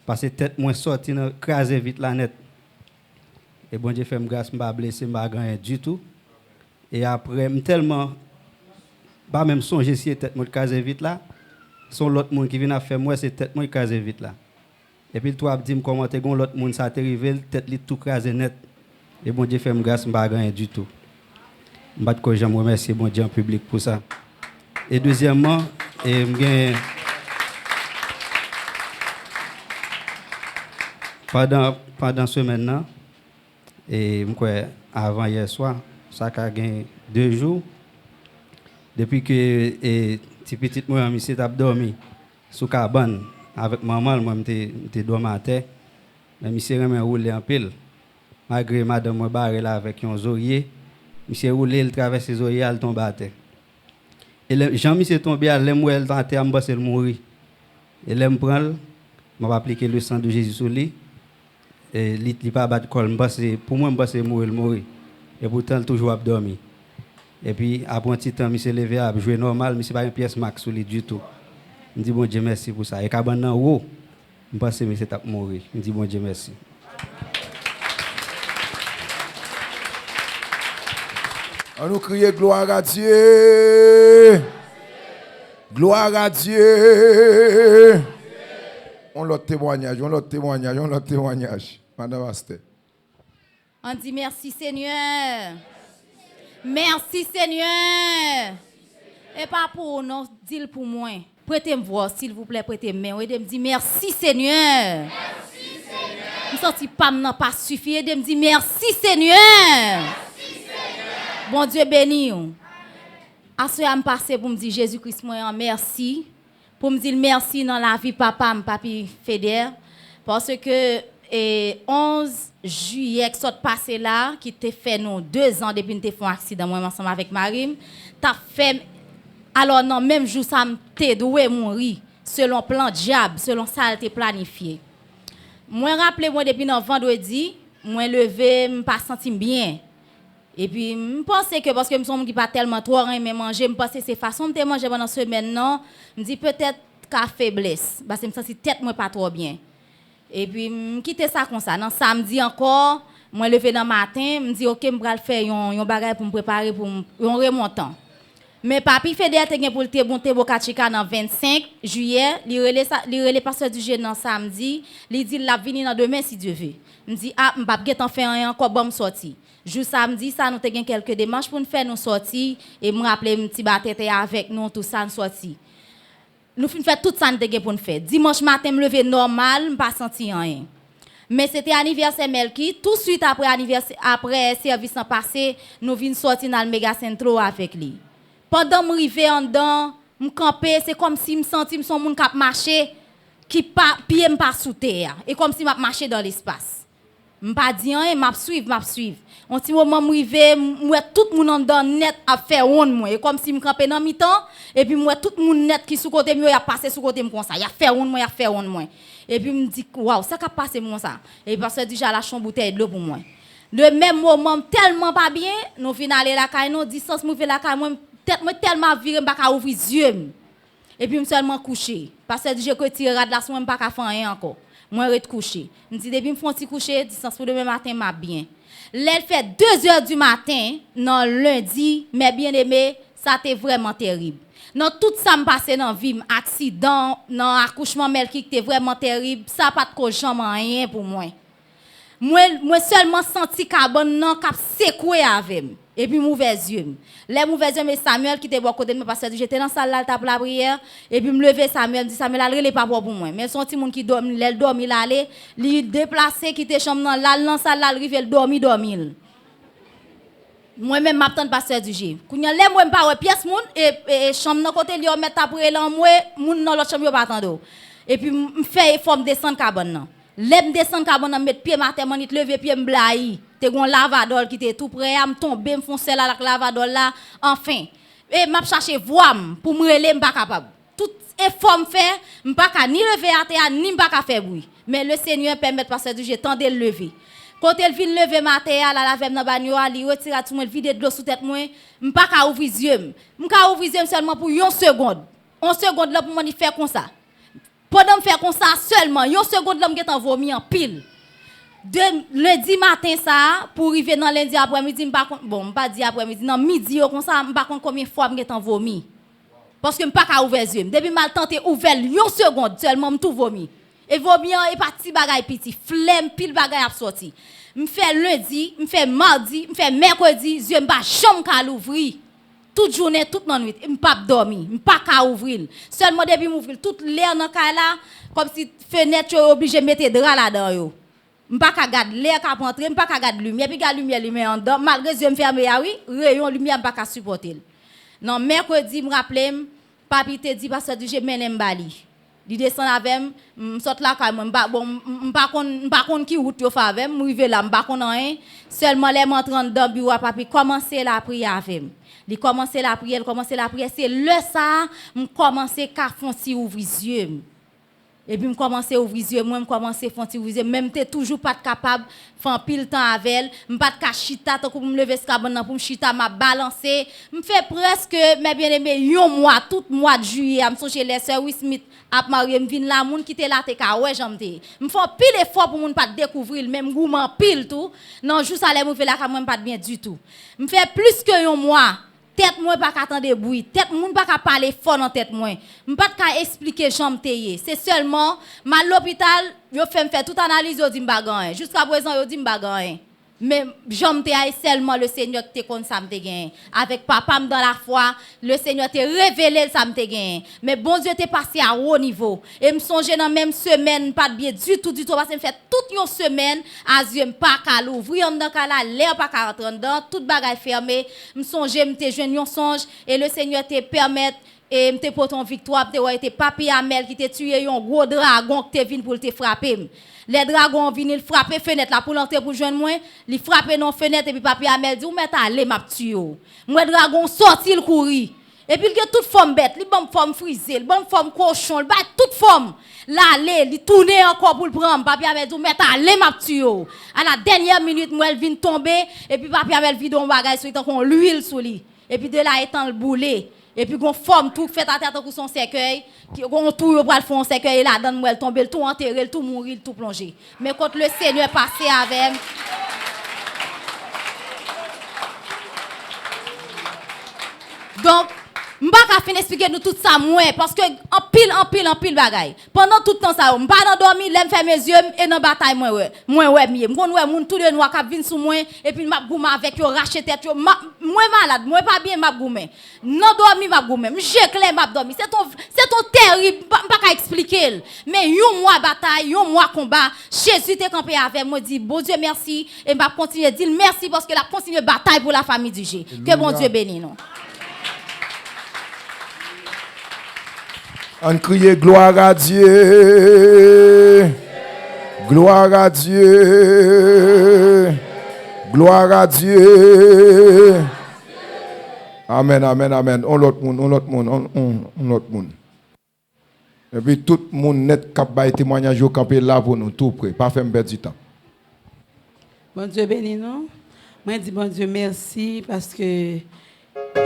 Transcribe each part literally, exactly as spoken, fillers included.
Paske tèt mwen sòti nan kraze vit la nèt. E Bondye fè m gras, m pa blese, m pa gen anyen ditou. E apre, m tèlman pa menm sonje si e tèt mwen t kraze vit la, se yon lòt moun ki vin ap fè m wè se tèt mwen ki kraze vit la. Epi l tou ap di m kòman te gen yon lòt moun sa te rive l, tèt li tou kraze nèt. E Bondye fè m gras, m pa gen anyen ditou. M pa t ko janm remèsye Bondye an piblik pou sa. E dezyèmman, e m gen, pandan, pandan semèn nan, e m kwè avan yè swa, sa ka gen de jou, depi ke, e, ti pitit mwen an, misye t ap dòmi sou kabann avèk manman l, mwen m te, m te dòmi atè. Men misye renmen woule anpil. Malgre madanm mwen bare l avèk yon zorye, misye woule l travèse zorye a, l tonbe atè. E lè, jan misye tonbe a, lè m wè l atè a, m panse l mouri. E lè m pran l, m ap aplike le sang de Jésus sou li. E li, li pa bat kò l, m panse, pou mwen, m panse mouri l mouri. E poutan, l toujou ap dòmi. Epi, apre yon ti tan, misye leve a, ap jwe nòmal, misye pa gen pyès mak sou li ditou. M di Bondye mèsi pou sa. E kabann nan wo. M panse mesye t ap mouri. M di Bondye mèsi. Ann nou kriye gloire à Dieu. Gloire à Dieu. On lòt temwanyaj, on lòt temwanyaj, on lòt temwanyaj. Madan pastè. Ann di mèsi Senyè. Mèsi Senyè. E pa pou ou non, di l pou mwen. Prete m vwa w, silvouplè, prete m men w. Ede m di mèsi Senyè. M santi pa m nan pa sifi. Ede m di mèsi Senyè. Bondye beni w. Aswè a m pase pou m di Jezi Kris mwen an mèsi. Pou m di l mèsi nan lavi papa m, Papi Fedè, paske, e, onz jiyè k sot pase la, ki te fè nou dezan depi n te fè yon aksidan, mwen menm ansanm avèk mari m, t ap fè m, alò nan menm jou sa, m te dwe mouri, selon plan dyab, selon sa l te planifye. Mwen raple mwen depi nan vandredi, mwen leve, m pa santi m byen. Epi, m panse ke paske m se yon moun ki pa tèlman twò renmen manje, m panse se fason m te manje pandan semèn nan, m di petèt ka feblès, paske m santi tèt mwen pa twò byen. Epi, m kite sa konsa. Nan samdi ankò, mwen leve nan maten, m di, "Oke, m pral fè yon, yon bagay pou m prepare pou m, yon remontan." Men Papi Fedè te gen pou l te monte Boca Chica nan vennsenk jiyè, li rele sa, li rele pastè Dije nan samdi, li di l l ap vini nan demen, si Dye ve. M di, "A, m p ap gentan fè anyen ankò, ban m sòti." Jou samdi sa, nou te gen kèlke demach pou n fè, nou sòti, e m raple m ti batè te avèk nou, tou sa, n sòti. Nou fin fè tout sa n te gen pou n fè. Dimanch maten, m leve nòmal, m pa santi anyen. Men se te anivèsè Melky, touswit apre anivèsè, apre sèvis lan pase, nou vin sòti n al Mega Centro avèk li. Pandan m rive anndan, m kanpe, se kòmsi m santi m se yon moun k ap mache, ki pa, pye m pa sou tè a. E kòmsi m ap mache dans l'espace. M pa di anyen, m ap swiv, m ap swiv. On ti moman m rive, m, m wè tout moun anndan nèt ap fè wonn mwen. E kòmsi m kanpe nan mitan, epi m wè tout moun nèt ki sou kote m yo, y ap pase sou kote m konsa. Y ap fè wonn mwen, y ap fè wonn mwen. Epi m di, "Waw, sa k ap pase m konsa?" Epi pastè Dije al achte yon boutèy dlo pou mwen. Le menm moman, m tèlman pa byen, nou vin ale lakay nou, distans m rive lakay mwen, tèt mwen tèlman ap vire, m pa ka ouvri zye m. Epi m sèlman kouche. Pastè Dije retire rad la sou mwen, m pa ka fè anyen ankò. Mwen ret kouche. M di depi m fè yon ti kouche, distans pou demen maten, m ap byen. Lè l fè de zè di maten, nan lendi, mè byeneme, sa te vrèman tèrib. Nan tout sa m pase nan vi m, aksidan, nan akouchman Melky ki te vrèman tèrib, sa pa t ko janm anyen pou mwen. Mwen, mwen sèlman santi kabann nan k ap sekwe avè m. Epi m ouvè zye m. Lè m ouvè zye m, e Samuel ki te bò kote m nan, pastè Dije te nan sal la, l t ap lapriyè. Epi m leve Samuel, m di Samuel al rele papa w pou mwen. Men l se yon timoun ki dòmi, lè l dòmi l ale, li deplase, kite chanm nan, l al nan sal la, l rive, l dòmi, dòmi l. Mwen menm, m ap tann pastè Dije. Kounye a, lè m wè m pa wè pyès moun, e, e, e chanm nan kote l ye, w mèt ap rele anmwe, moun nan lòt chanm yo pa tande w. Epi m, m fè efò, m desann kabann nan. Lè m desann kabann nan, m met pye m atè, m annik leve pye m blayi. Te gen yon lavadòl ki te tou prè a, m tonbe, m fè yon sèl al ak lavadòl la, anfen. E m ap chache vwa m pou m rele, m pa kapab. Tout efò m fè, m pa ka ni leve atè a, ni m pa ka fè bri. Men Lesenyè pèmèt pastè Dije tande l leve. Kote l vin leve m atè a, l al avè m nan banyo a, li retire rad sou mwen, l vide dlo sou tèt mwen, m pa ka ouvri zye m. M ka ouvri zye m sèlman pou yon segonn. Yon segonn lan pou mwen li fè konsa. Pandan m fè konsa sèlman, yon segond la m gentan vomi anpil. De lendi maten sa a, pou rive nan lendi aprèmidi, m pa konn, bon, m pa di aprèmidi, nan midi yo konsa, m pa konn konbyen fwa m gentan vomi. Paske m pa ka ouvè zye m. Depi m al tante ouvè l yon segond sèlman, m tou vomi. E vomi an, e pa ti bagay piti. Flèm, pil bagay ap sòti. M fè lendi, m fè madi, m fè mèkredi, zye m pa janm ka louvri. Tout jounen, tout lannwit, m p ap dòmi. M pa ka ouvri l. Sèlman depi m ouvri l, tout lè nan kay la, kòmsi fenèt yo, yo oblije mete dra ladan yo. M pa ka gad lè k ap antre, m pa ka gad limyè, piga limyè limen anndan, malgre zye m fèmen a wi, reyon limyè m pa ka sipòte l. Nan mèkredi, m raple m, papi te di pastè D J mennen m ba li. Li desann avè m, m sot lakay mwen, m pa, bon, m, m pa konn, m pa konn ki wout yo fè avè m, m rive la, m pa konn anyen. Sèlman lè m antre anndan biwo a, papi kòmanse lapriyè avè m. Li kòmanse lapriyè, li kòmanse lapriyè, se lè sa a, m kòmanse ka fon ti ouvri zye m. Epi m kòmanse ouvri zye mwen, m kòmanse fon ti ouvri zye m, men m te toujou pa t kapab fè anpil tan avè l. M pa t ka chita tankou pou m leve sou kabann nan pou m chita, m ap balanse. M fè prèske, mè byeneme, yon mwa, tout mwa d jiyè a. M sonje lè sè Wismith ap marye, m vin la, moun ki te la te ka wè jan m te ye. M fè anpil efò pou moun pa t dekouvri l, men m goumen anpil tou. Nan jou sa, lè m rive lakay mwen, m pa t byen ditou. M fè plis ke yon mwa. Tèt mwen pa ka tande bri. Tèt moun pa ka pale fò nan tèt mwen. M pa t ka esplike jan m te ye. Se sèlman, m al lopital, yo fè m fè tout analiz, yo di m pa gen anyen. Jiskaprezan, yo di m pa gen anyen. Men jan m te a, e sèlman Lesenyè ki te konn sa m te genyen. Avèk papa m dan lafwa, Lesenyè te revele l sa m te genyen. Men Bondye te pase a wo nivo. E m sonje nan menm semèn, m pa t byen ditou, ditou, paske m fè tout yon semèn, a zye m pa ka louvri anndan kay la, lè pa ka rantre anndan, tout bagay fèmen. M sonje m te jwenn yon sonj, e Lesenyè te pèmèt, e m te pote yon viktwa, m te wè e te Papi Amèl ki te tiye yon gwo dragon ki te vin pou l te frape m. Lè dragon an vini, l frape fenèt la pou l antre pou l jwenn mwen, li frape nan yon fenèt, epi Papi Amèl di, "Ou mèt ale, m ap tiye w." M wè dragon sòti, l kouri. Epi l gen tout fòm bèt. Li ban m fòm frize, li ban m fòm kochon, li bay tout fòm. L ale, li tounen ankò pou l pran m. Papi Amèl di, "Ou mèt ale, m ap tiye w." A la dènyè minit, m wè l vin tonbe, epi Papi Amèl vide yon bagay sou li, tankou yon lwil sou li. Epi de la, etan l boule. Epi gon fòm tou k fèt atè a tankou se yon sèkèy, ki, gon tou yo pral fè yon sèkèy, e ladan l, m wè l tonbe, l tou antere, l tou mouri, l tou plonje. Men kot Lesenyè pase avè m. Donk, m pa ka fin esplike nou tout sa m wè, paske anpil, anpil, anpil bagay. Pandan tout tan sa yo, m pa nan dòmi, lè m fèmen zye m, e nan batay mwen wè, mwen wè m ye. M konn wè moun tou de nwa k ap vin sou mwen, epi m ap goumen avèk yo, rache tèt yo. M ap, mwen malad, mwen pa byen, m ap goumen. Nan dòmi, m ap goumen. M je klè, m ap dòmi. Se ton, se ton terib, m pa, m pa ka eksplike l. Men yon mwa batay, yon mwa konba, Jezi te kanpe avè m. Mwen di Bondye mèsi e m ap kontinye di l mèsi paske l ap kontinye batay pou lafanmi D J. Ke Bondye beni nou. Ann kriye, "Gloire à Dieu! Gloire à Dieu! Gloire à Dieu!" Amèn, amèn, amèn. On lòt moun, on lòt moun, on, on, on lòt moun. Epi tout moun nèt k ap bay temwayaj yo kanpe la pou nou, tou pre. Pa fè m pèdi tan. Bondye beni nou. Mwen di Bondye mèsi paske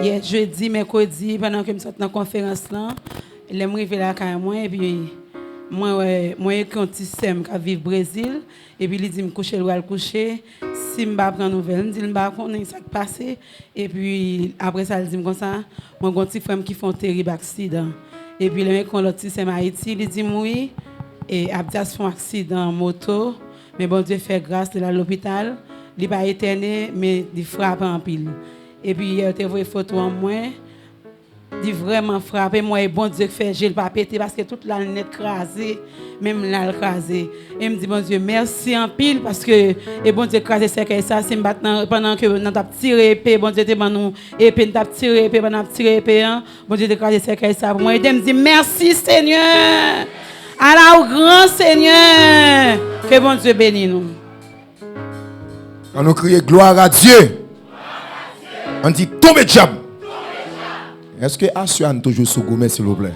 yè jedi, mèkredi, pandan ke m sot nan konferans lan, lè m rive lakay mwen, epi mwen wè, mwen ekri yon ti sè m k ap viv Brezil, epi li di m kouche, l pral kouche, si m pa pran nouvèl. M di l m pa konnen sa k pase, epi apre sa, l di m konsa, mwen gon ti frè m ki fè yon terib aksidan. Epi lè m ekri yon lòt ti sè m Ayiti, li di m wi, e Abdias fè yon aksidan moto, men Bondye fè gras, li al lopital, li pa etène, men li frape anpil. Epi yè yo te voye foto an mwen, li vrèman frape, m wè e Bondye k fè je l pa pete, paske tout la l nèt kraze, menm la l kraze. E m di Bondye mèsi anpil, paske e Bondye kraze sèkèy sa, si m pa t nan, pandan ke nan t ap tire epe, Bondye te ban nou epe, n t ap tire epe, pandan n ap tire epe an, Bondye te kraze sèkèy sa pou mwen. Ede m di mèsi, Senyè. Ala ou gran, Senyè. Ke Bondye beni nou. Ann nou kriye, "Gloire à Dieu!" Ann di, "Tonbe dyab!" Èske aswè a n toujou sou goumen, silvouplè?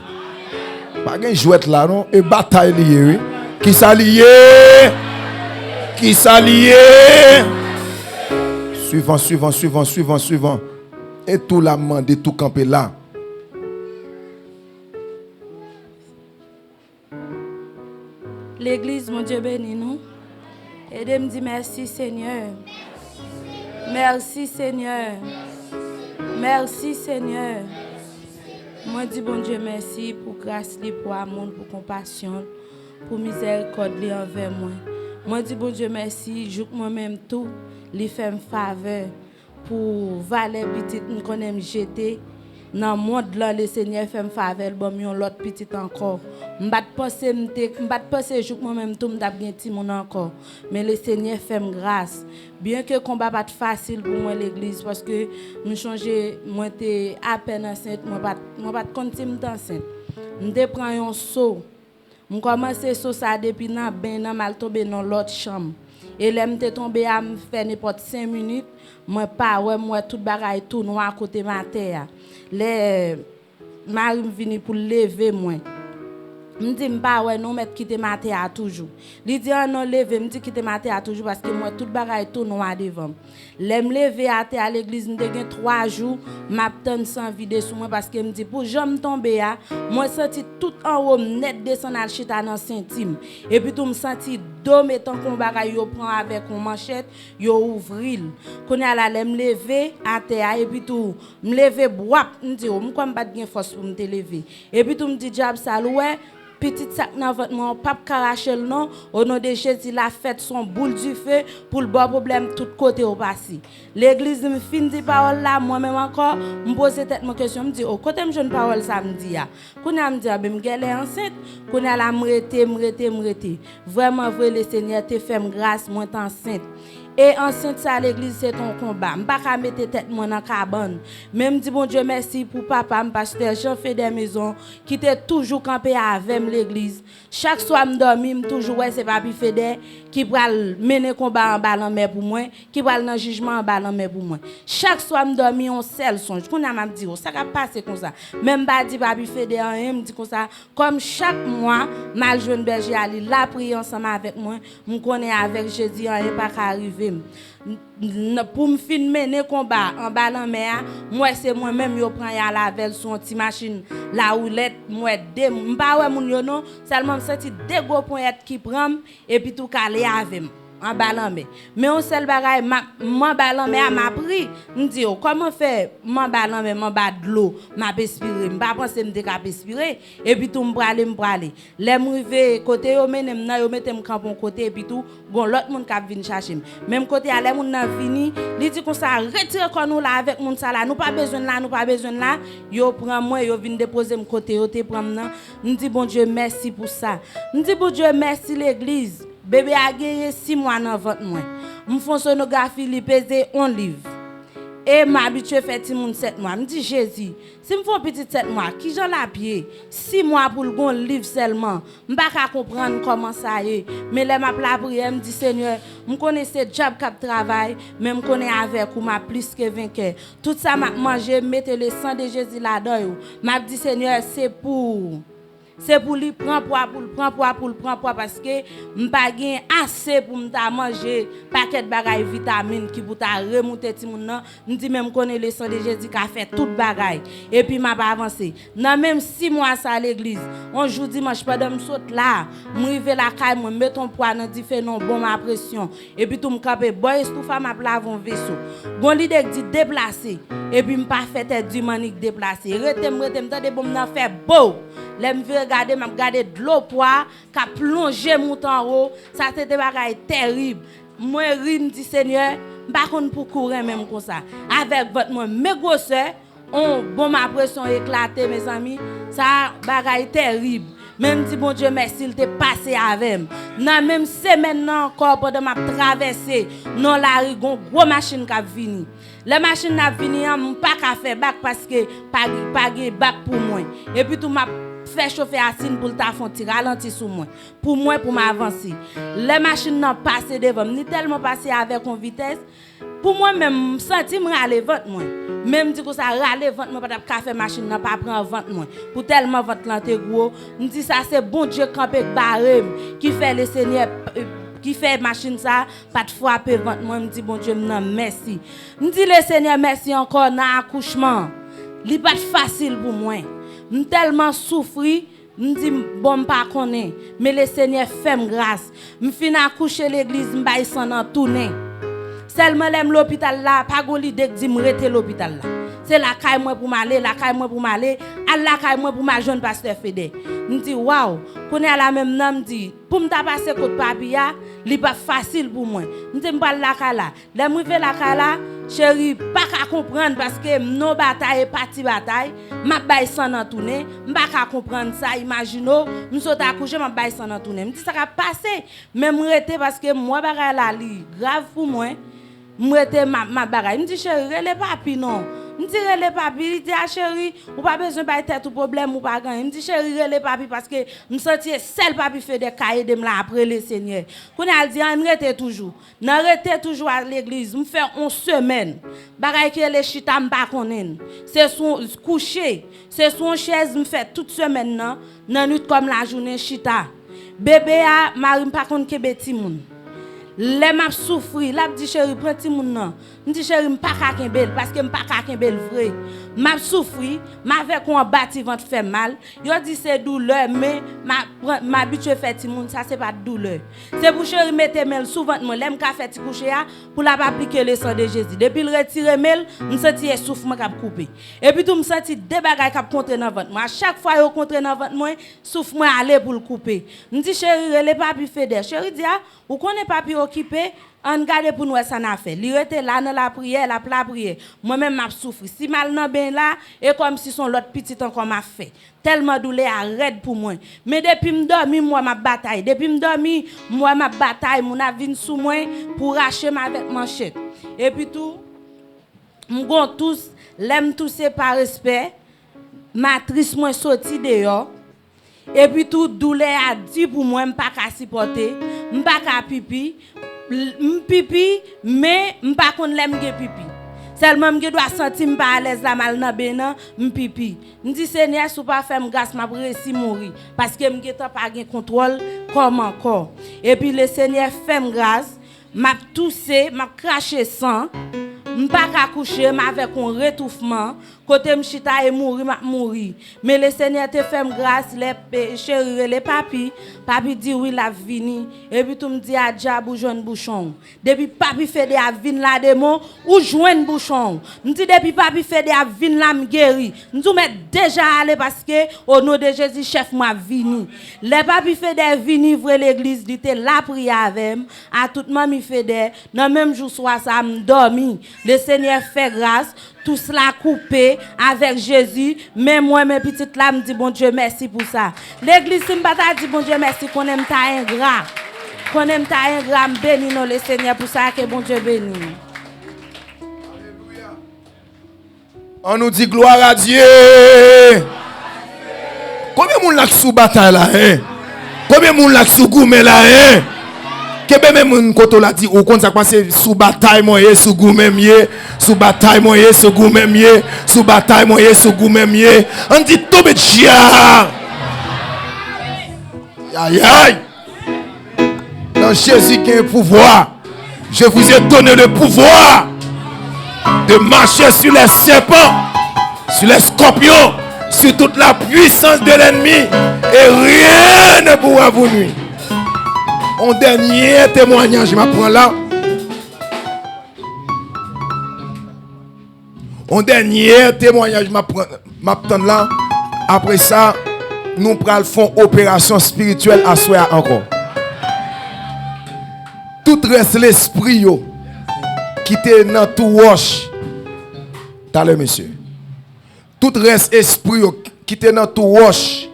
Pa gen jwèt la, non. E batay li ye, wi. Kisa li ye? Kisa li ye? Swivan, swivan, swivan, swivan, swivan. E tou la, m mande tou kanpe la. Legliz, Bondye beni nou. Ede m di mèsi, Senyè. Mèsi, Senyè. Mèsi, Senyè. Mwen di Bondye mèsi pou gras li, pou amou l, pou konpasyon l, pou mizèrikòd li anvè mwen. Mwen di Bondye mèsi, jouk mwen menm tou, li fè m favè. Pou valè pitit m konnen m jete nan mond lan, Lesenyè fè m favè, l ban m yon lòt pitit ankò. M pa t panse m te, m pa t panse jouk mwen menm tou m t ap gen timoun ankò. Men Lesenyè fè m gras. Byenke konba pa t fasil pou mwen, legliz, paske m chonje mwen te apèn ansent, mwen pa t, mwen pa t konn si m t ansent. M te pran yon so. M kòmanse so sa depi nan beny nan, m al tonbe nan lòt chanm. E lè m te tonbe a, m fè nenpòt senk minit, mwen pa wè, m wè tout bagay tou nwa kote m atè a. Lè mari m vini pou l leve mwen, m di, "M pa wè non, mèt kite m atè a toujou." Li di, "An non, leve." M di, "Kite m atè a toujou," paske m wè tout bagay tou nwa devan m. Lè m leve atè a, legliz, m te gen twa jou m ap tann san vide sou mwen, paske m di, pou jan m tonbe a, mwen santi tout anwo m nèt desann al chita nan senti m. Epi tou, m santi do m e tankou yon bagay yo pran avèk yon manchèt, yo ouvri l. Kounye a la, lè m leve atè a, epi tou, m leve bwap, m di, o, m kwè m pa t gen fòs pou m te leve. Epi tou, m di, dyab sal, ou wè, pitit sa k nan vant mwen an, w p ap ka rache l non. O non de Jezi, l a fèt s on boul dife pou l ba w pwoblèm tout kote w pase. Legliz, m fin di pawòl la, mwen menm ankò, m poze tèt mwen kesyon, m di, o, kote m jwenn pawòl sa m di a? Kounye a m di, anben, m genlè ansent. Kounye a la, m rete, m rete, m rete. Vrèman vre, Lesenyè te fè m gras, mwen t ansent. E ansent sa, legliz, se t on konba. M pa ka mete tèt mwen nan kabann. Men m di Bondye mèsi pou papa m, pastè Jean Fedè Maison, ki te toujou kanpe avè m legliz. Chak swa m dòmi, m toujou wè se Papi Fedè ki pral mennen konba anba lanmè pou mwen, ki pral nan jijman anba lanmè pou mwen. Chak swa m dòmi, yon sèl sonj. Kounye a m ap di, o, sa k ap pase konsa? Men m pa di Papi Fedè anyen, m di konsa, kòm chak mwa, m al jwenn bèje a, li lapriyè ansanm avèk mwen, m konnen avèk Jezi, anyen pa ka rive m. N-, n-, pou m fin mennen konba anba lanmè a, m wè se mwen menm yo pran y al avè l sou yon ti machin lawoulèt, m wè de, m pa wè moun yo non, sèlman m santi de gwo ponyèt ki pran m, epi tou k ale avè m anba lanmè. Men yon sèl bagay, m ap, m anba lanmè a, m ap ri. M di, o, kòman fè m anba lanmè, m anba dlo, m ap espire? M pa panse m te ka ap espire. Epi tou, m prale, m prale. Lè m rive kote yo mennen m nan, yo mete m kanpe yon kote, epi tou, gon lòt moun k ap vin chache m. Menm kote a, lè moun nan vini, li di konsa, retire kò nou la avèk moun sa la, nou pa bezwen l la, nou pa bezwen l la. Yo pran mwen, yo vin depoze m kote yo te pran m nan. M di Bondye mèsi pou sa. M di Bondye mèsi, legliz. Bebe a genyen sis mwa nan vant mwen. M fè yon sonografi, li peze yon liv. E m abitye fè timoun sèt mwa. M di, Jezi, si m fè yon pitit sèt mwa, kijan l ap ye? Sis mwa pou l gon liv sèlman. M pa ka konprann kòman sa ye. Men lè m ap lapriyè, m di, Senyè, m konnen se dyab k ap travay, men m konnen avèk ou, m ap plis ke venkè. Tout sa m ap manje, m mete le san de Jezi ladan yo. M ap di, Senyè, se pou ou. Se pou li pran pwa, pou l pran pwa, pou l pran pwa, paske m pa gen ase pou m ta manje pakèt bagay vitamin ki pou ta remoute timoun nan. M di, men m konnen le san de Jezi ka fè tout bagay. Epi m ap avanse. Nan menm sis mwa sa, legliz, yon jou dimanch, pandan m sot la, m rive lakay mwen, m met yon pwa nan dife nan yon bonm a presyon. Epi tou, m kanpe bò estoufa, m ap lave yon veso. Gon lide k di, deplase. Epi m pa fè tèt di m annik deplase. Rete m, rete m, tande bonm nan fè bo! Lè m vire gade, m ap gade dlo pwa k ap plonje moute anwo. Sa se te bagay tèrib. Mwen ri, m di, Senyè, m pa konn pouki w renmen m konsa. Avèk vant mwen, men gwosè, on bonm a presyon eklate, mezanmi. Sa bagay tèrib. Men m di Bondye mèsi, l te pase avè m. Nan menm semèn nan ankò, pandan m ap travèse nan lari, gon gwo machin k ap vini. Lè machin nan ap vini an, m pa ka fè bak paske pa, pa gen bak pou mwen. Epi tou, m ap fè chofè a siy pou l ta fè yon ti ralanti sou mwen. Pou mwen, pou m avanse. Lè machin nan pase devan m, li tèlman pase avèk yon vitès, pou mwen menm, m santi m rale vant mwen. Men m di konsa, rale vant mwen pa t ap ka fè machin nan pa pran vant mwen. Pou tèlman vant lan te gwo, m di sa se Bondye kanpe k bare m, ki fè Lesenyè, ki fè machin sa pa t frape vant mwen. M di Bondye m nan mèsi. M di Lesenyè mèsi ankò nan akouchman. Li pa t fasil pou mwen. M tèlman soufri, M di, "Bon, m pa konnen, men Lesenyè fè m gras." M fin akouche legliz, m bay san nan tounen. Sèlman lè m lopital la, pa gon lide k di m rete lopital la. Se lakay mwen pou m ale, lakay mwen pou m ale, al lakay mwen pou m al jwenn pastè Fedè. M di, "Waw!" Kounye a la menm nan, m di, "Pou m ta pase kot papi a, li p ap fasil pou mwen." M di, "M pral lakay la." Lè m rive lakay la, cheri pa ka konprann paske m nan batay, e pa ti batay, m ap bay san nan tounen, m pa ka konprann sa, imajine w, m sot akouche, m ap bay san nan tounen. M di, "Sa k ap pase?" Men m rete paske m wè bagay la li grav pou mwen. M rete, m ap, m ap bagay. M di, "Cheri, rele papi non." M di, "Rele papi." Li di, "A cheri, ou pa bezwen bay tèt ou pwoblèm, ou pa gen anyen." M di, "Cheri, rele papi paske m santi e sèl papi Fedè k ka ede m la ap rele Senyè." Kounye a l di, "Ann rete toujou." Nan rete toujou a legliz, m fè on semèn. Bagay ki rele chita, m pa konnen l. Se sou kouche, se sou on chèz m fè tout semèn nan, nan nwit kòm lajounen chita. Bebe a, mari m pa konn kenbe timoun. Lè m ap soufri, l ap di, "Cheri, pran timoun nan." M di, "Cheri, m pa ka kenbe l, paske m pa ka kenbe l vre." M ap soufri, m avèk on anba ti vant fè mal. Yo di se doulè, men m a-, pran, m abitye fè timoun, sa se pa t doulè. Se pou cheri mete men l sou vant mwen, lè m ka fè ti kouche a, pou l ap aplike le sang de Jésus. Depi l retire men l, m santi e souf mwen k ap koupe. Epi tou, m santi de bagay k ap kontre nan vant mwen. A chak fwa yo kontre nan vant mwen, souf mwen ale pou l koupe. M di, "Cheri, rele papi Fedè." Cheri di, "A, ou konnen papi okipe, ann gade pou n wè sa n a fè." Li rete la nan lapriyè, l ap lapriyè. Mwen menm, m ap soufri. Si m al nan beny la, e kòmsi se yon lòt pitit ankò m ap fè. Tèlman doulè a rèd pou mwen. Men depi m dòmi, m wè m ap batay. Depi m dòmi, m wè m ap batay, moun ap vin sou mwen pou rache m avèk manchèt. Epi tou, m gon tous, lè m touse pa respè, matris mwen soti deyò. Epi tou, doulè a di pou mwen, m pa ka sipòte, m pa ka pipi, l-, m pipi, men m pa konn lè m gen pipi. Sèlman m gen dwa santi m pa alèz la, m al nan beny nan, m pipi. M di, "Senyè, si w pa fè m gras, m ap resi mouri, paske m gentan pa gen kontwòl kò m ankò." Epi Lesenyè fè m gras, m ap touse, m ap krache san, m pa ka kouche, m avèk yon retoufman, kote m chita e mouri, m ap mouri. Men Lesenyè te fè m gras, lè pe-, cheri rele papi, papi di wi, l ap vini. Epi tou m di, "A dyab, ou jwenn bouchon w." Depi papi Fede ap vin la, demon, ou jwenn bouchon w. M di, "Depi papi Fede ap vin la, m geri." M di, "Ou mèt deja ale paske, o non de Jezi, chèf mwen ap vini." Lè papi Fede vini vre legliz, li te lapriyè avè m. A tout manmi Fede, nan menm jou swa sa, m dòmi. Lesenyè fè gras, tous la koupe avèk Jezi. Men mwen, men pitit la, m di Bondye mèsi pou sa. Legliz, si m pa ta di Bondye mèsi, konnen m ta engra. Konnen m ta engra, m beni non Lesenyè pou sa, ke Bondye beni nou. An nou di glwa a Dye. Konbyen moun la k sou batay la, en? Konbyen moun la k sou goumen la, en? Kenbe men moun kote w la, di, "Ou konn sa k pase, sou batay mwen ye, sou goumen m ye, sou batay mwen ye, sou goumen m ye, sou batay mwen ye, sou goumen m ye." Ann di, "Tonbe dya!" Ayayay! Nan Jezi gen pouvwa. Je vous ai donné le pouvoir de marcher sur les serpents, sur les scorpions, sur toute la puissance de l'ennemi, et rien ne pourra vous nuire. On dènye temwayaj m ap pran la. On dènye temwayaj m ap pran, m ap tann la. Apre sa, nou pral fè yon operasyon espirityèl aswè a ankò. Tout rès lespri yo ki te nan tou wòch, talè, mesye. Tout rès espri yo ki te nan tou wòch,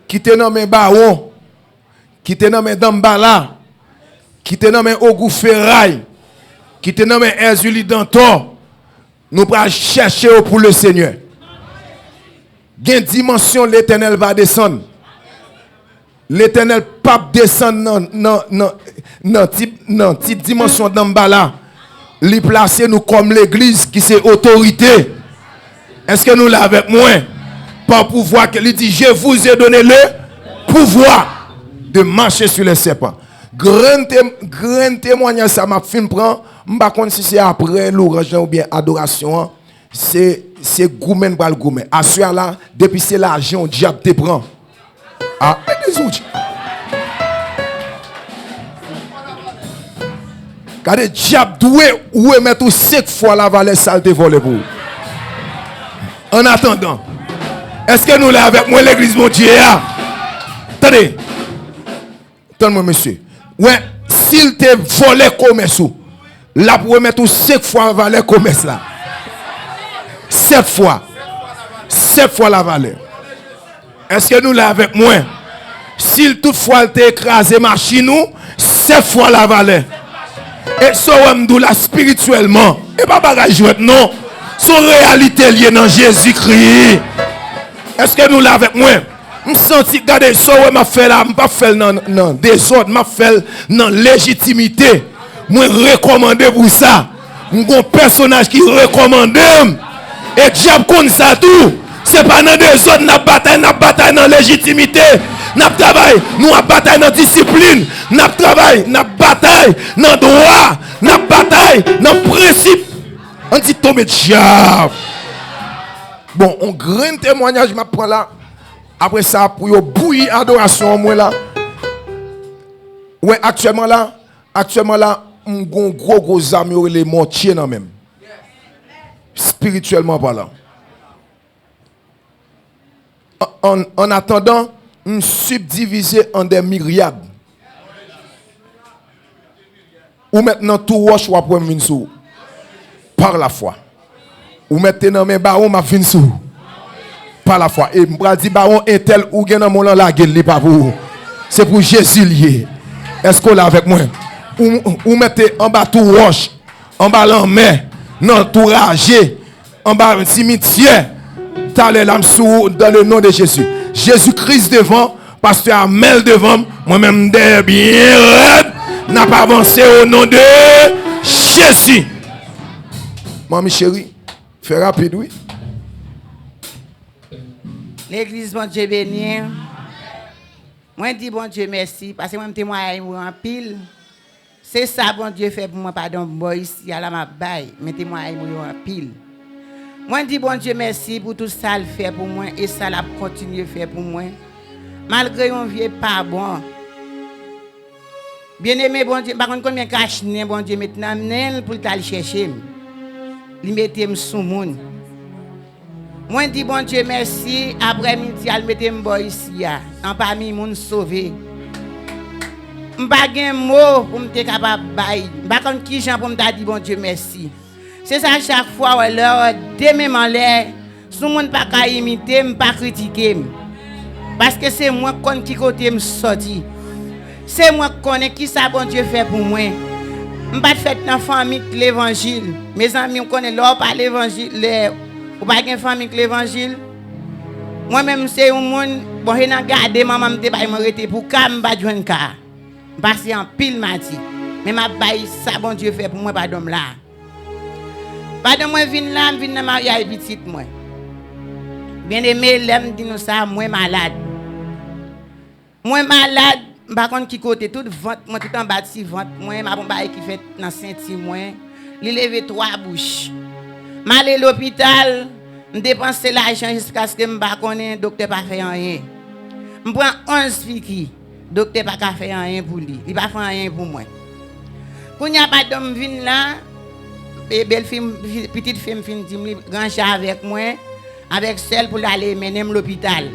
ki te nan men bawon, ki te nan men Danmbala, ki te nan men Ogou Feray, ki te nan men Èzili Dantò, nou pral chèche yo pou Lesenyè. Gen dimansyon Letènèl va desann. Letènèl p ap desann nan, nan, nan, nan ti, nan ti dimansyon Danmbala. Li plase nou kòm legliz ki se otorite. Èske nou la avèk mwen? Par pouvoir que li di, "Je vous ai donné le pouvoir de marcher sur les serpents." Grenn te-, grenn temwayaj sa m ap fin pran, m pa konn si se apre louwanj lan oubyen adorasyon an, se, se goumen n pral goumen. Aswè a la, depi se lajan yon dyab te pran. A, legliz Bondye. Gade, dyab dwe remèt ou senk fwa lavalè sa l te vòlè pou ou. Annatandan, èske nou la avèk mwen, legliz Bondye a? Tande, tann mwen, mesye. Wè, si l te vòlè komès ou, l ap remèt ou senk fwa valè komès la. Sèt fwa. Sèt fwa lavalè. Èske nou la avèk mwen? Si l tout fwa l te kraze machin ou, sèt fwa lavalè. E sa w wè m di w la espirityèlman, e pa bagay jwèt non. Se yon reyalite l ye nan Jezikri. Èske nou la avèk mwen? M santi, gade, sa w wè m ap fè la, m p ap fè l nan, nan dezòd, m ap fè l nan lejitimite. Mwen rekòmande pou sa. M gon pèsonaj ki rekòmande m. E dyab konn sa tou. Se pa nan dezòd n ap batay, n ap batay nan lejitimite. N ap travay, nou ap batay nan disiplin. N ap travay, n ap batay nan dwa. N ap batay nan prensip. Ann di tonbe dyab. Bon, on grenn temwanyaj m ap pran la. Apre sa, pou yo bouyi adorasyon an mwen la. Wè, aktyèlman la, aktyèlman la, m gon gwo, gwo zam yo rele Mòtye nan men m. Espirityèlman palan. An, an, annatandan, m sibdivize an dè miryad. Ou mèt nan tou wòch, w ap wè m vin sou ou. Par la foi. Ou mèt te nan men bawon, m ap vin sou ou. Par la foi. E m pral di bawon entèl ou gen nan men w lan, lage l, li pa pou ou. Se pou Jezi l ye. Èske w la avèk mwen? Ou, ou mèt te anba tou wòch, anba lanmè, nan tou raje, anba simityè. Talè la m sou ou dans le nom de Jésus. Jezi Kris devan, pastè Amèl devan m, mwen menm m dèyè byen rèd. N ap avanse o non de Jezi. Manmi cheri, fè rapid wi. Legliz Bondye beni. Mwen di Bondye mèsi, paske mwen m temwayay mwen anpil. Se sa Bondye fè pou mwen, padan m bò isi a la m ap bay, men temwayay mwen yo anpil. Mwen di Bondye mèsi pou tout sa l fè pou mwen e sa l ap kontinye fè pou mwen, malgre yon vye pa bon. Byeneme Bondye, m pa konn konbyen kach nen Bondye met nan nen l pou l t al chèche m. Li mete m sou moun. Mwen di Bondye mèsi, aprè midi a l mete m bò isi a, anpami moun sove. M pa gen mo pou m te kapab bay, m pa konn kijan pou m ta di Bondye mèsi. Se sa chak fwa w wè lè w demen m anlè, si yon moun pa ka imite m, pa kritike m. Paske se mwen k konn ki kote m sòti. Se mwen k konnen kisa Bondye fè pou mwen. M pa t fèt nan fanmi k levanjil. Mezanmi, w konnen lè w pa levanjil, lè ou pa gen fanmi k levanjil. Mwen menm, se yon moun, bon, se nan gade manman m te bay mwen rete pou ka, m pa t jwenn ka. M pase anpil mati. Men m ap bay sa Bondye fè pou mwen pandan m la. Pandan mwen vin la, m vin nan maryaj pitit mwen. Byeneme, lè m di nou sa, mwen malad. Mwen malad, m pa konn ki kote, tout vant mwen, tout anba ti vant mwen, m ap yon bagay ki fèt nan senti mwen, li leve twa bouch. M ale lopital, m depanse lajan jiskaske m pa konnen, doktè pa fè anyen. M pran onz piki, doktè pa ka fè anyen pou li, li pa fè anyen pou mwen. Kounye a, pandan m vin la, e, bèlfi m, pitit fi m fin di m li ranje avèk mwen, avèk sè l pou l ale mennen m lopital.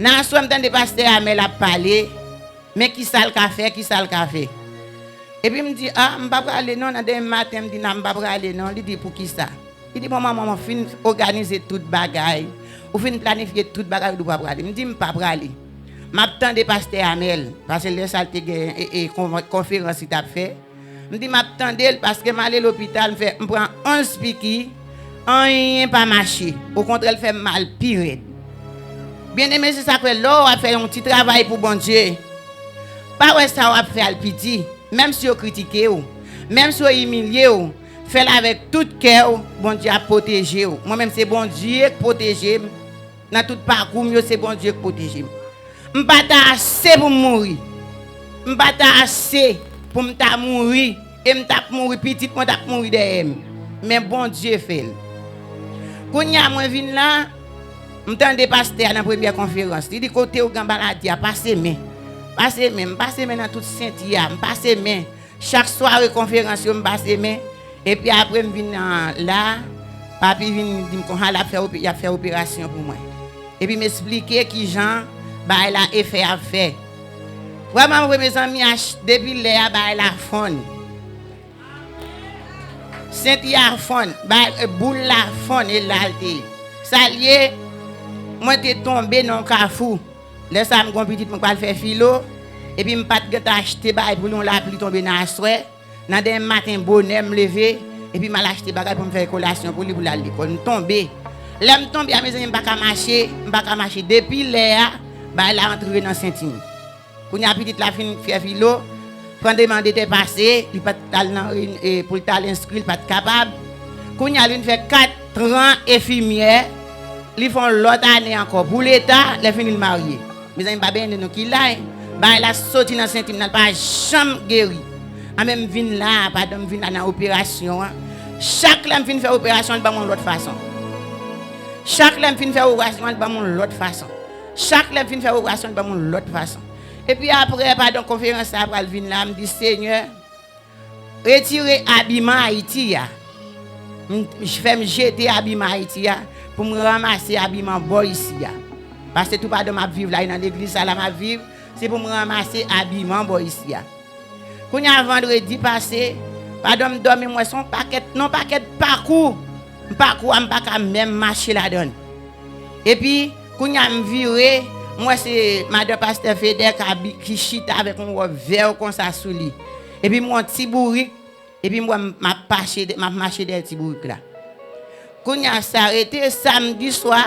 Nan aswè, m tande pastè Amèl ap pale, men kisa l ka fè, kisa l ka fè. Epi m di, a, m pa prale non, nan demen maten, m di, nan, m pa prale non. Li di, poukisa? Li di, bon, manman, w fin òganize tout bagay, ou fin planifye tout bagay, ou di w pa prale. M di, m pa prale. M ap tande pastè Amèl, paske lè sa l te gen, e, e, konvan-, konferans li t ap fè. M di m ap tande l paske m ale lopital, m fè, m pran onz piki, anyen pa mache. Okontrè, l fè m mal pi rèd. Byeneme, se sa k fè lè w ap fè yon ti travay pou Bondye, pa wè sa w ap fè a l piti. Menm si yo kritike w, menm si yo imilye w, fè l avèk tout kè w, Bondye ap pwoteje w. Mwen menm, se Bondye k pwoteje m. Nan tout pakou m yo, se Bondye k pwoteje m. M pa ta ase pou m mouri. M pa ta ase pou m ta mouri. E m t ap mouri, pitit mwen t ap mouri dèyè m. Men Bondye fè l. Kounye a mwen vin la, M tande pastè a nan premyè konferans. Li di, "Kote w gen maladi a, pase men. Pase men." M pase men nan tout senti a. M pase men. Chak sware konferans yo, m pase men. Epi apre, m vin nan la, papi vin di m konsa, l ap fè ope-, y ap fè operasyon pou mwen. Epi m esplike kijan bagay la efè ap fè. Vrèman vre, mezanmi, ach-, depi lè a, bagay la fonn. Senti a fonn, ba, boul la fonn, e la l te ye. Sa l ye, mwen te tonbe nan yon kafou. Lè sa a, m gon pitit mwen k pral fè filo, epi m pa t gentan achte bagay pou li, yon lapli tonbe nan aswè. Nan demen maten bonè, m leve, epi m al achte bagay pou m fè kolasyon pou li, pou l al lekòl. M tonbe. Lè m tonbe a, mezanmi, m pa ka mache, m pa ka mache. Depi lè a, bagay la antre nan senti m. Kounye a pitit la fin fè filo, pandemandetè pase, li pa t al nan, e, pou l t al enskri, li pa t kapab. Kounye a, li vin fè kat tran enfimyè, li fè yon lòt ane ankò pou leta, lè fini l marye. Mezanmi, m pa benyen di nou ki lay, bagay la soti nan senti m nan, l pa janm geri. Anben, m vin la, pandan m vin la nan operasyon an, chak lè m fin fè operasyon an, l ban m yon lòt fason. Chak lè m fin fè operasyon an, l ban m yon lòt fason. Chak lè m fin fè operasyon, l ban m yon lòt fason. Epi apre, pandan konferans sa a pral vin la, m di, "Senyè, retire abiman Ayiti a." M, fè m jete abiman Ayiti a pou m ranmase abiman bò isi a. Paske tou pandan m ap viv la, e nan legliz sa la m ap viv, se pou m ranmase abiman bò isi a. Kounye a vandredi pase, pandan m dòmi, m wè se yon pakèt, nan pakèt pakou. M pakou a, m pa ka menm mache ladan l. Epi, kounye a m vire, m wè se madan pastè Fedè k abi-, ki chita avèk yon wòb vè konsa sou li. Epi m wè yon ti bourik, epi m wè m, m ap mache, m ap mache dèyè ti bourik la. Kounye a sa rete samdi swa,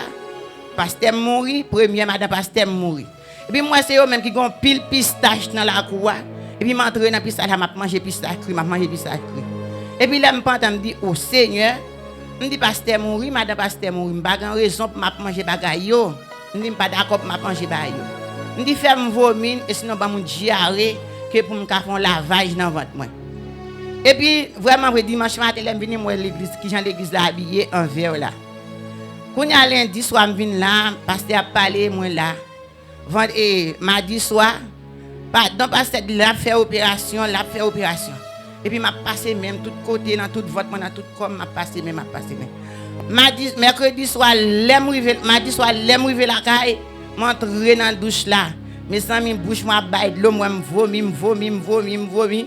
pastè m mouri, premyè madan pastè m mouri. Epi m wè se yo menm ki gen yon pil pistach nan lakou a. Epi m antre nan pistach la, m ap manje pistach kri, m ap manje pistach kri. Epi lè m pantan, m di, "O Senyè," m di, "pastè mouri, madan pastè mouri, m pa gen rezon pou m ap manje bagay yo." M di, "M pa dakò pou m ap manje bagay yo." M di, "Fè m vomi, e sinon ban m yon dyare, ke pou m ka fè yon lavaj nan vant mwen." Epi, vrèman vre, dimanch maten, lè m vini, m wè legliz, kijan legliz la abiye an vè la. Kounye a, lendi swa, m vin la, pastè ap pale, mwen la. Vand-, e, madi swa, padan pastè di l ap fè operasyon, l ap fè operasyon. Epi m ap pase men m tout kote, nan tout vant mwen, nan tout kò m, m ap pase men, m ap pase men. Madi, mèkredi swa, lè m rive, madi swa, lè m rive lakay, m antre nan douch la. Mezanmi, bouch mwen ap bay dlo, m wè m vomi, m vomi, m vomi, m vomi.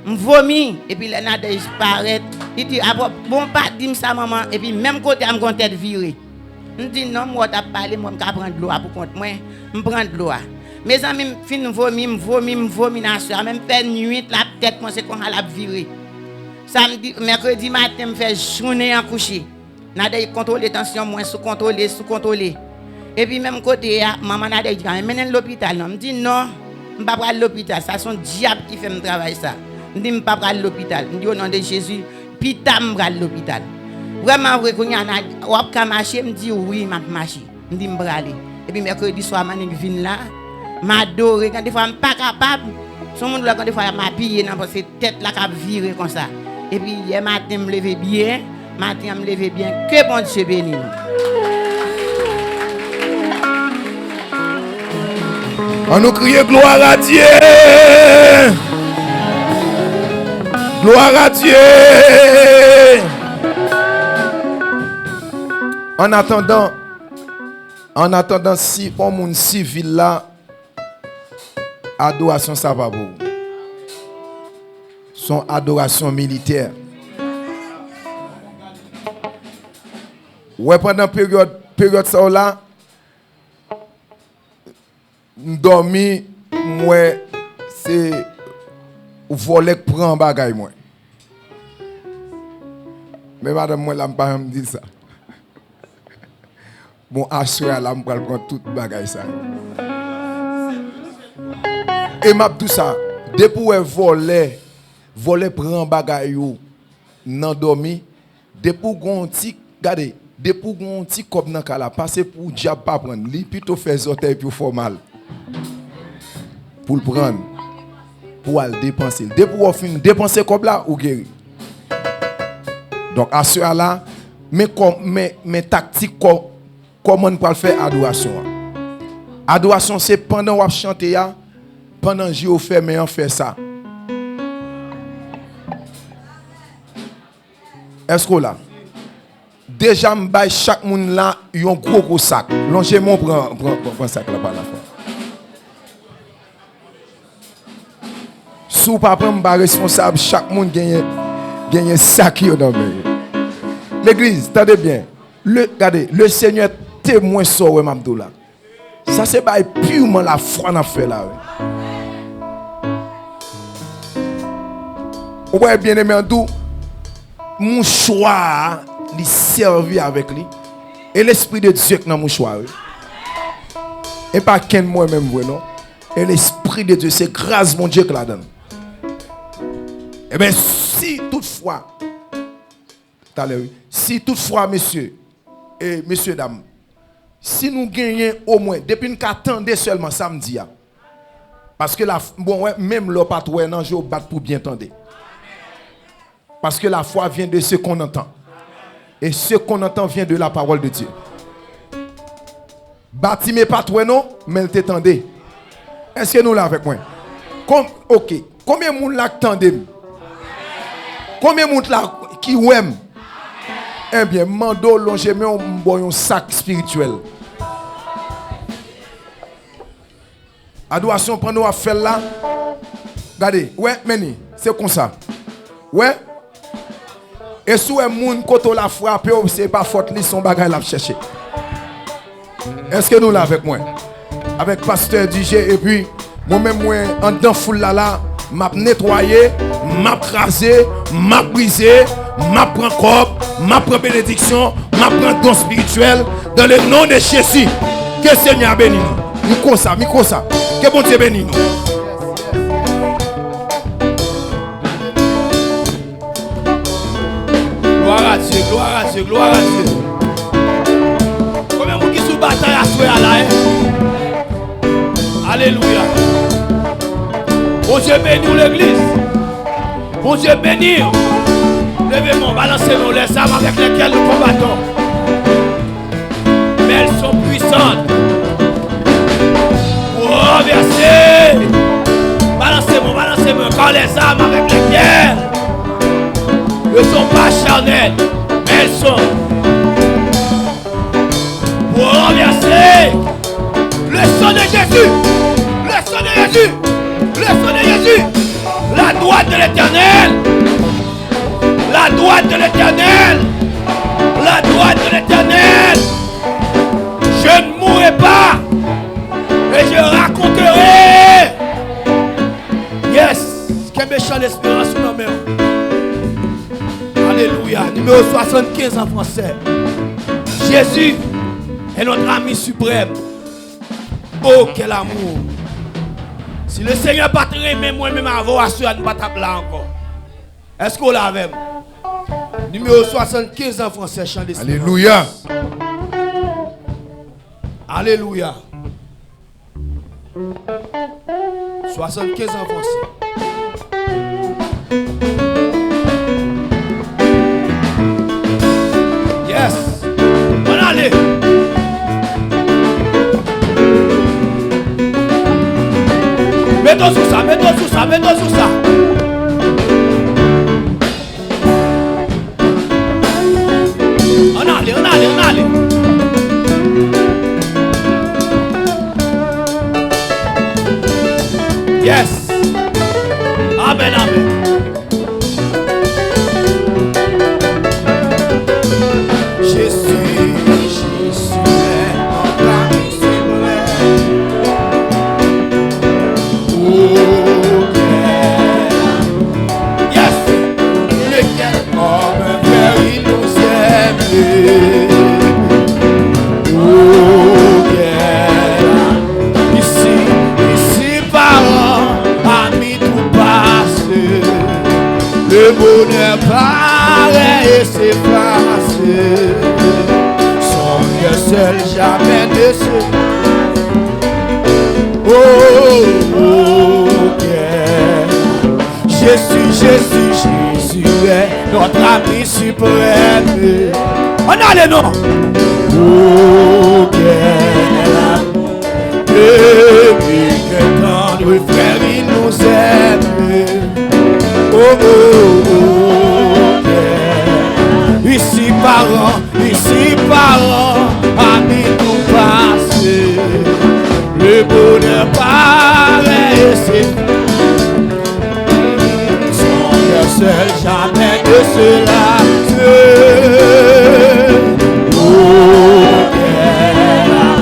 M vomi, epi lè Nadège parèt, li di, "Apre, bon, pa di m sa, manman," epi menm kote a, m gon tèt vire. M di, "Non, m wè w t ap pale, m wè m ka pran dlo a pou kont mwen." M pran dlo a. Mezanmi, m fin vomi, m vomi, m vomi nan aswè a, men m fè nwit la, tèt mwen se konsa l ap vire. Samdi, mèkredi maten, m fè jounen an kouche. Nadège kontwole tansyon mwen, sou kontwole, sou kontwole. Epi menm kote a, manman Nadège di, "Ka mennen l lopital non." M di, "Non, m pa pral lopital, sa se yon dyab ki fè m travay sa." M di, "M pa pral lopital." M di, "O non de Jezi, pita m pral lopital." Vrèman vre, kounye a, Nad-, "W ap ka mache?" M di, "Wi, m ap mache." M di, "M prale." Epi mèkredi swa, m annik vin la, m adore. Gen defwa, m pa kapab. Se yon moun lè, gen defwa, m apiye nan, paske tèt la k ap vire konsa. Epi yè maten, m leve byen. Maten an, m leve byen. Ke Bondye beni nou. An nou kriye, "Gloire à Dieu! Gloire à Dieu!" An atandan, an atandan, si yon moun sivil la, adorasyon sa pa pou ou. Se yon adorasyon militè. Wè, pandan peryòd, peryòd sa yo la, m dòmi, m wè se vòlè k pran bagay mwen. Men madanm mwen la, m pa janm di l sa. Bon, aswè a la, m pral pran tout bagay sa yo. E m ap di w sa, depi w wè vòlè, vòlè pran bagay ou nan dòmi, depi w gon ti, gade, depi w gon ti kòb nan kay la, pase pou dyab pa pran l, li pito fè zòtèy pou fè w mal. Pou l pran l, pou w al depanse l. Depi w fin depanse kòb la, ou geri. Donk, aswè a la, men kò, men, men taktik kò, kòman n pral fè adorasyon an. Adorasyon se pandan w ap chante a, pandan je w fèmen an, fè sa. Èske w la? Deja m bay chak moun la yon gwo gwo sak. Lonje men w, pran, pran, pran, pran sak la pa la fwa. Si w pa pran, m pa responsab, chak moun genyen, genyen sak yo nan men yo. Legliz, tande byen. Le, gade, le Senyè temwen sa w wè m ap di w la. Sa se bagay pirman lafwa n ap fè la, wi. Ou wè, byeneme, an di w, mouchwa a, li sèvi avèk li. E Lespri de Dye k nan mouchwa a, wi. E pa kenn mwen menm vre, non. E Lespri de Dye, se gras Bondye k ladan l. Ebyen, si toutfwa, talè, wi. Si toutfwa, mesye, e mesye dam, si nou genyen omwen, depi n ka tande sèlman sa m di a. Paske la, bon, wè, menm lè w pa t wè nan je w bat pou byen tande. Parce que la foi vient de ce qu'on entend. Et ce qu'on entend vient de la parole de Dieu. Batime pa t wè non, men l te tande. Èske nou la avèk mwen? Kon, oke. Konbyen moun la k tande m? Konbyen moun la ki wè m? Ebyen, m mande w lonje men w, m ba w yon sak espirityèl. Adorasyon pandan w ap fè l la. Gade, wè, men li, se konsa. Wè. E si w wè moun kote w la frape w, se pa fòt li, se yon bagay l ap chèche. Èske nou la avèk mwen? Avèk pastè D J, epi mwen menm, mwen anndan foul la la, m ap netwaye, m ap kraze, m ap brize, m ap pran kòb, m ap pran benediksyon, m ap pran don espirityèl. Dans le nom de Jésus, ke Senyè a beni nou. Mikwo sa, mikwo sa. Ke Bondye beni nou. Gloire à Dieu, gloire à Dieu, gloire à Dieu. Konbyen moun ki sou batay aswè a la, hein? Alelouya. Bondye beni w, legliz. Bondye beni w. Leve men w, balanse men w. Les armes avec lesquelles nous combattons, mais elles sont puissantes pour renverser. Balanse men w, balanse men w. Car les armes avec lesquelles ne sont pas charnelles, mais elles sont pour renverser. Le sang de Jésus, le sang de Jésus, le sang de Jésus. La droite de l'Éternel, la droite de l'Éternel, la droite de l'Éternel. Je ne mourrai pas et je raconterai. Yes, kenbe chan lesperans ou nan men w. Alelouya. Nimewo swasannkenz an fransè. Jésus est notre ami suprême. Oh, quel amour! Si le Senyè pa t renmen mwen menm avè w, aswè a nou pa t ap la ankò. Èske w la avè m? Nimewo swasannkenz an fransè, chan de Alelouya. Alelouya. Swasannkenz an fransè. Yes. Ann ale. Mete w sou sa, mete w sou sa, mete w sou sa. Ann ale, ann ale, ann ale. Yes. Amen, amen. Jésus, Jésus est notre ami suprême. Oh, yeah. Yes. Lequel comme un père il nous aime. Oh, yeah. Ici, ici, parents, amis, tout passe. Le bonheur paraît et s'efface. Son cœur seul jamais ne se. Oh, oh, yeah. Jésus, Jésus, Jésus est notre ami suprême. Ann ale non. Oh, Quel tendre frère il nous aime. Oh, oh, oh, yeah. Ici parents, ici parents, amis tout passé. Le bonheur paraît et c'est son cœur seul jamais ne se lasse. Oh, yeah.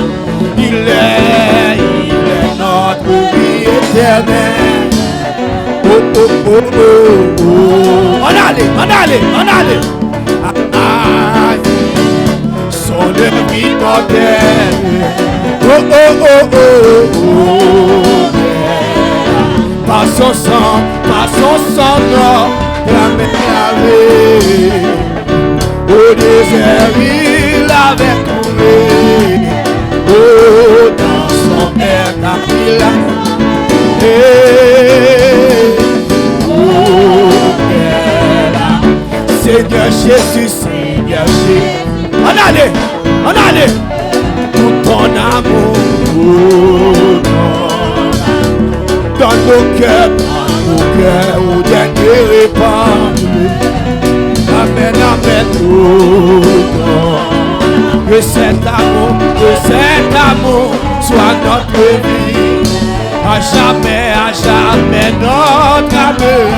Il est, il est notre vie éternelle. Oh, oh, oh, oh, oh. Ann ale, ann ale, ann ale. Ah, son œuvre immortelle. Oh, oh, oh, oh, oh. Par son sang, par son sang, notre âme est lavée. Au désert, il avait couru. Oh, dans son père, il a. Hey, oh, Père, Seigneur Jésus, Seigneur Jésus. Ann ale, ann ale. Tout ton amour, tout ton amour. Dans nos cœurs, dans nos cœurs, au dernier repas. Amen, amen, tout ton amour. Que cet amour, que cet amour soit notre vie. À jamais, à jamais, notre amour.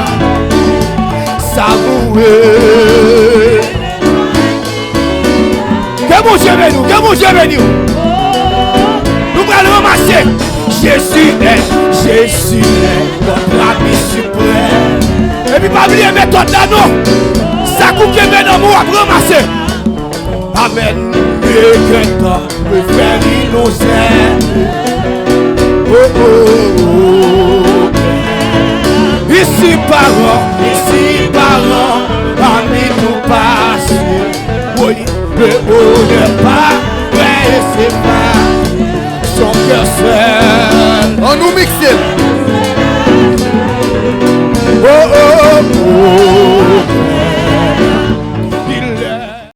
Savourer. Ke Bondye beni w, ke Bondye beni w. Nou pral ranmase. Jésus est, Jésus est notre ami suprême. Epi pa bliye metòd la non. Sa k ou kenbe nan men w ap ranmase. Amen. Mieux qu'un tendre frère il nous aime. Oh, oh, oh. Ici parents, ici parents, amis tout passé. Oui, le bonheur paraît et c'est pas son cœur seul. Ann nou mikse l.